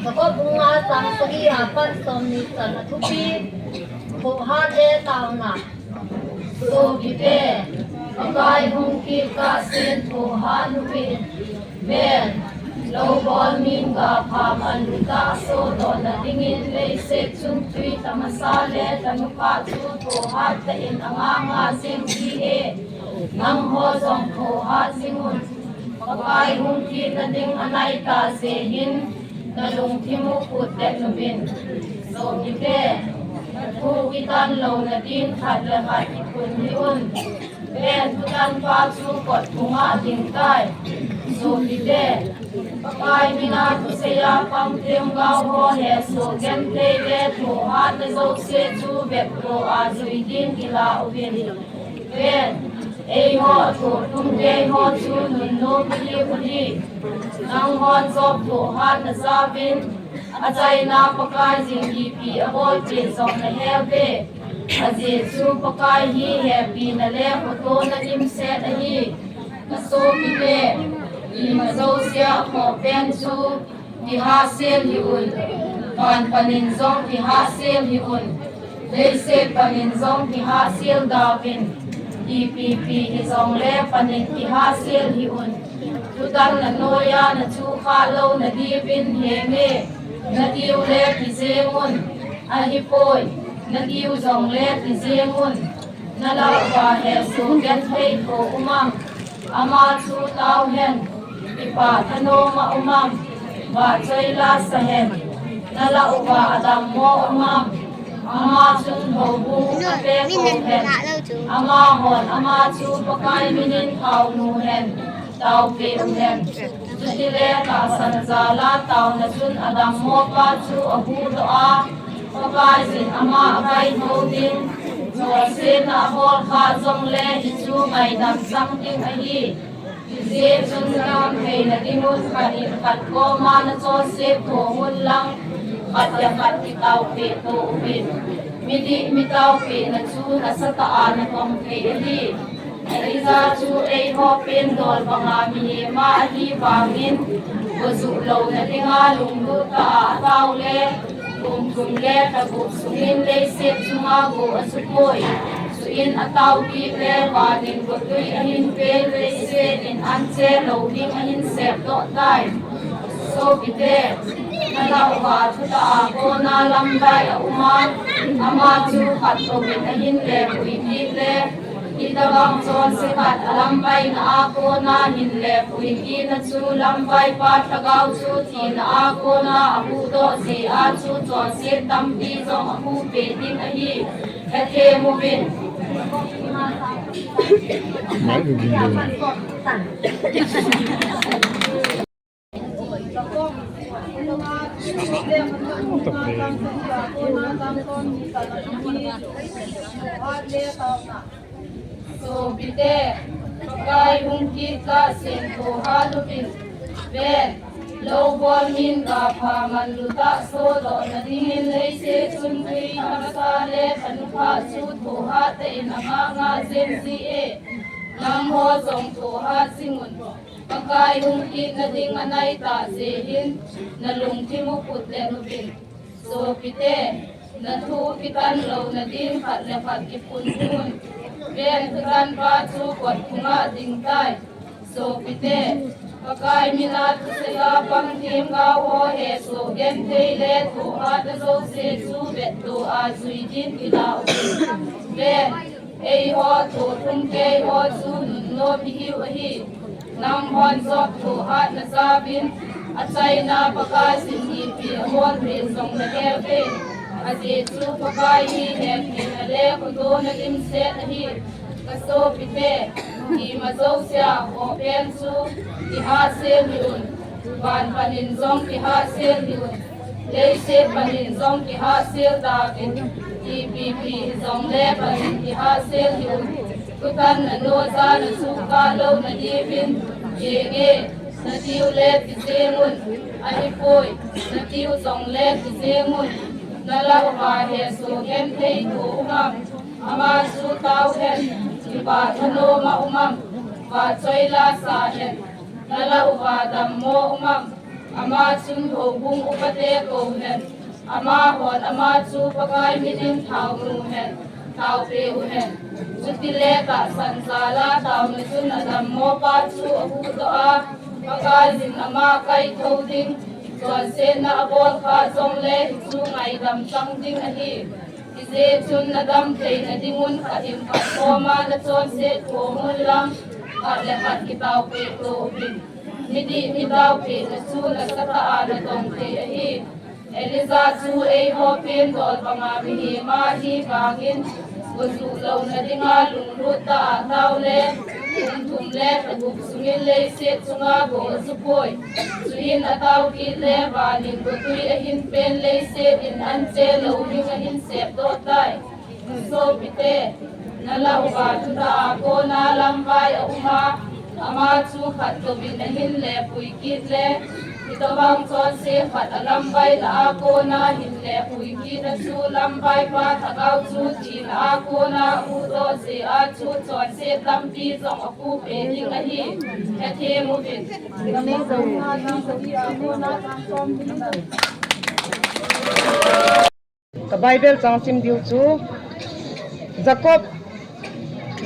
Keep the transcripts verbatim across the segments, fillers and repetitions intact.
Jakob bung nga chang sagi a pat som ni chan a thupi, thohhat le taona. Sopite, Pakai hung kit kah sen thohhat uvin. Ven, lou bol min gapha manlu tah sodohna dingin leiset chungtwi tamasa le tanukha chu thohhat tah in angah ngah jing ji e. Nangho jong thohhat jing un. Pakai hung kitna ding anai tah jeh hin, nalungthim u phutdet uvin. Sopite, nathu kitan louna din khat le khat kiphun hih un. Ven, thutanpa chu kot phunga ding tai. Sopite, Pakai mina thuseiya pang themgao ho hesoh genthei le thohhatna jouse chu veptoh a jui din kila uvin. Ven, eiho thohthum keiho chu nunnom ihiu ahi. Nanghon Job thohhatna jaovin, achaina Pakaiyin ipi abolpeh jong nahe uve. Ajeh chu Pakai hi hepina le khotona dimset ahi. Kasopite, ima jousea khohpen chu kihahsel hih un. Van panin jong kihahsel hih un. Leiset panin jong kihahsel da uvin. Ipipi hijongle panin kihahsel hih un. Thutanna noiya nachuhkhah louna diuvin henge, natiu le kijeng un. Ahipoi, natiu jongle kijeng un. Nalah uva hesoh genthei tho um am? Ama chu tao hen. Kipah thanom a um am? Vahchoi la sa hen. Nalah uva adammo um am? Ama chun houbung apeh pou hen. Amahon ama chu Pakai minin thaonu hen, taopeh u hen. Chutile tahsan jal a taona chun adammopa chu ahuhdoh a, Pakaiyin ama akaithou ding. Chonsetna abol khah jongle hichu ngaidam chang ding ahi. Hijeh chun nagamtheina dingun khat in khat koma nachonset thong un lang, khat le khat kitaopeh to uvin. Midih mitaopehna chu nasatah a natong thei ahi. Elijah chu eiho pen dol banga mihema ahi vangin, gojuh louna dinga lunglut tah a atao le, kum thum le lha gup sungin leiset chunga go ajupoi. Chuin atao kit le vanin gotwi ahin pel, leiset in anche lou ding ahin sepdoh tai. Sopite, nalah uva thutah a kona lamvai aum a, ama chu khat touvin ahin lepui kit le, hitobang chonse khat alamvaina a kona hin lepui kitna chu lamvaipa lhagao chu thina a kona ahuhdoh jeh a chu chonset tampi jong ahuhpeh ding ahi. Hethem uvin. Sopite, Pakai hung kit kah sen thohhat uvin. Ven, lou bol min gapha manlu tah sodohna dingin leiset chungtwi tamasa le tanukha chu thohhat tah in angah ngah jeng ji e. Nangho jong thohhat jing un. Pakai hung kitna ding anai tah jeh hin, nalungthim u phutdet uvin. Sopite, nathu kitan louna din khat le khat kiphun hih un. Ven, thutanpa chu kot phunga ding tai. Sopite, Pakai mina thuseiya pang themgao ho hesoh genthei le thohhatna jouse chu veptoh a jui din kila uvin. Ven, eiho thohthum keiho chu nunnom ihiu ahi. Nanghon Job thohhatna jaovin, achaina Pakaiyin ipi abolpeh jong nahe uve. Ajeh chu Pakai hi hepina le khotona dimset ahi. Kasopite, ima jousea khohpen chu kihahsel hih un. Van panin jong kihahsel hih un. Leiset panin jong kihahsel tauvin. Ipipi hijongle panin kihahsel hih un. Thutanna noiya nachuhkhah louna diuvin, henge, natiu le kijeng un. Ahipoi, natiu jongle kijeng un. Nalah uva hesoh genthei tho um am? Ama chu tao hen. Kipah thanom a um am? Vahchoi la sa hen. Nalah uva dammo um am? Ama chun houbung upate kou hen, amahon ama chu Pakai minin thaonu hen, thaopeh uhen. Chutile tahsan jala taona chun adammopa chu ahuhdoh a, Pakaiyin ama kaithou ding, chonsetna abol khah jongle hichu ngaidam chang ding ahi. Hijeh chun nadam theina dingun khat in khat koma nachonset khom unlang, khat le khat kitaopeh to uvin. Midih mitaopehna chu nasatah a natong thei ahi. Elijah chu eiho pen dol banga mihem ahi vangin, gojuh louna dinga lunglut tah a taole, kum thum le lha gup sungin leiset chunga go ajupoi. Chuin atao kit le vanin gotwi ahin pen, leiset in anche louhing ahin sepdoh tai. Sopite, nalah uva chutah a kona lamvai aum a, ama chu khat touvin ahin lepui kit le, hitobang chonse khat alamvai lah a kona hin lepui kitna chu lamvaipa lhagao chu thina a kona ahuhdoh jeh a chu chonset lampi jong apupeh ding ahi. Hethem uvin. Ka Bible chang sim diu chu Jacob,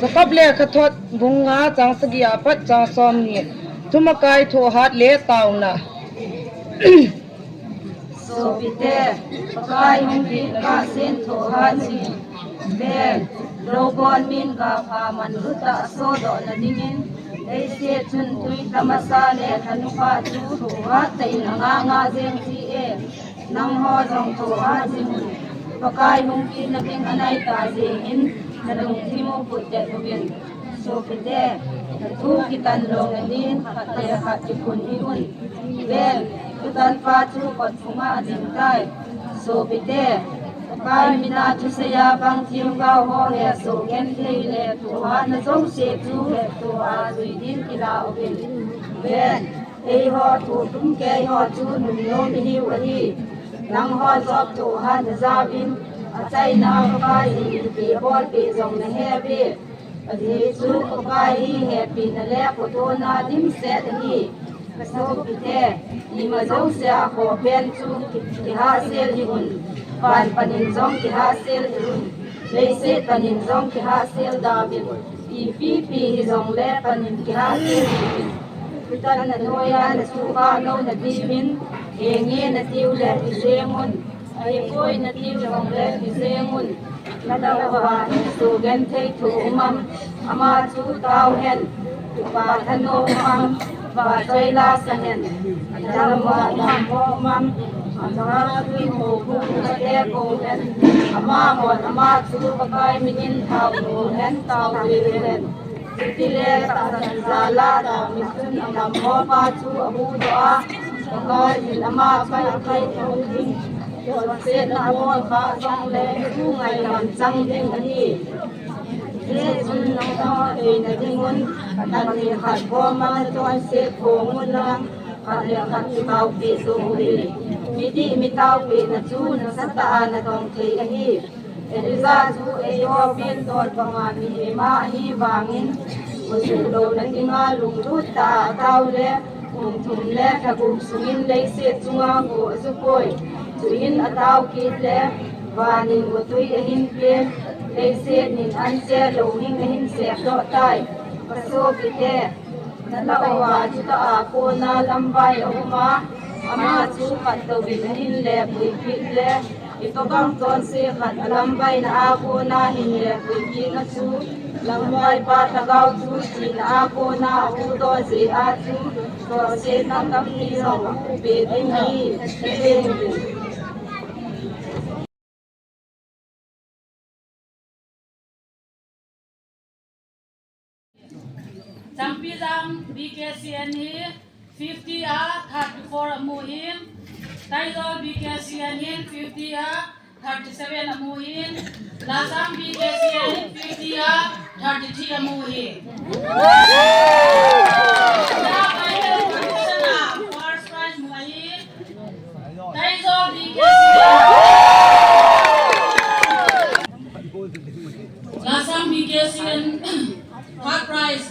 Jacob lekhathot bung nga chang sagi apat chang somni. Thumakai thohhat le taona. Sopite, Pakai hung kit kahsen thohhat jin. Ven, loubon min gapha manlu tah a sodohna dingin, leiset chun twi tamasa le thanopha chu thohhat tah in angah ngah jeng ji e. Nangho jong thohhat jing un. Pakai hung kitna ding anai ta jeh in, nalungthim u putdet uvin. Sopite, nathu kitan louna din khat le khat kiphun hih un. Ven, thutanpa chu kotphunga ading tai. Sopite, Pakai mina thuseiya bang themgao ho hesoh genthei le thohhatna jouse chu hettoh a jui din kilah uvin. Ven, eiho thohtum keiho chu nunnom ihiu ahi. Nangho Job thohhatna jaovin, achaina a Pakai in ipi abolpeh jong nahe uve. Ajeh chu Pakai hi hepina le khotohna dimset ahi. Ka sopite, ima jousea khopen chu ki, kihahsel hih un. Van panin jong kihahsel hih un. Leiset panin jong kihahsel da uvin. Ipi pi hijongle panin kihahsel hih un. Thutanna noiya nachuhkhah lou nadiuvin, henge natiu le kijeng un. Ahipoi natiu jongle kijeng un. Nalah uva hiche genthei thu um am, ama chu tao hen. Thupha thanom um am, vahchoi la sah hen. Adammo um am, mo um am, ama chu houbung upate kou hen. Amahon ama chu Pakai minin thaonu hen, taopeh uhen. Chutile tahsan jala taona chun adammopa chu ahuhdoh a, Pakaiyin ama kaithou ding, chonsetna abol khah jongle hichu ngaidam chang ding ahi. Hijeh chun nangho theina dingun, khat le khat koma nachonset khom unlang, khat le khat kitaopeh to uvin. Midih mitaopehna chu nasatah a natong thei ahi. Elijah chu eiho pen dol banga mihem ahi vangin, gojuh louna dinga lunglut tah a atao le, kum thum le lha gup sungin leiset chunga go ajupoi. Chuin atao kit le, vanin gotwi ahin pen, leiset in anche louhing ahin sepdoh tai. Ka sopite, nalah uva chutah a kona lamvai aum a, ama chu khat touvin ahin lepui kit le, hitobang chonse khat alamvaina a kona hin lepui kitna chu, lamvaipa lhagao chu thina a kona ahuhdoh jeh a chu, chonsetna tampi jong apupeh ding ahi. Champilam B K C N hi fifty a thirty-four amu ahin, Taizol B K C N hin fifty a thirty-seven amu ahin, Lasang B K C N hin fifty a thirty-three amu ahi. First prize mu ahi, Taizol B K C N. Lasang B K C N third prize.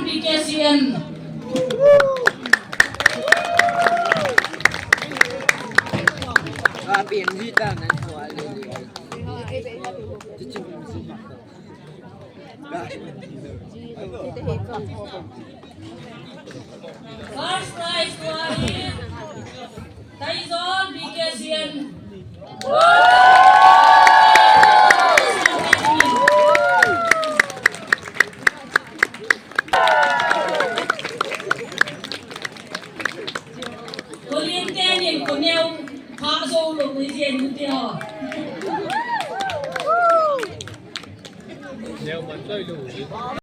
B K C N. First prize tua hi Taizol B K C N. Kolin tenin koneo pha jou lou ni jen nu te ho.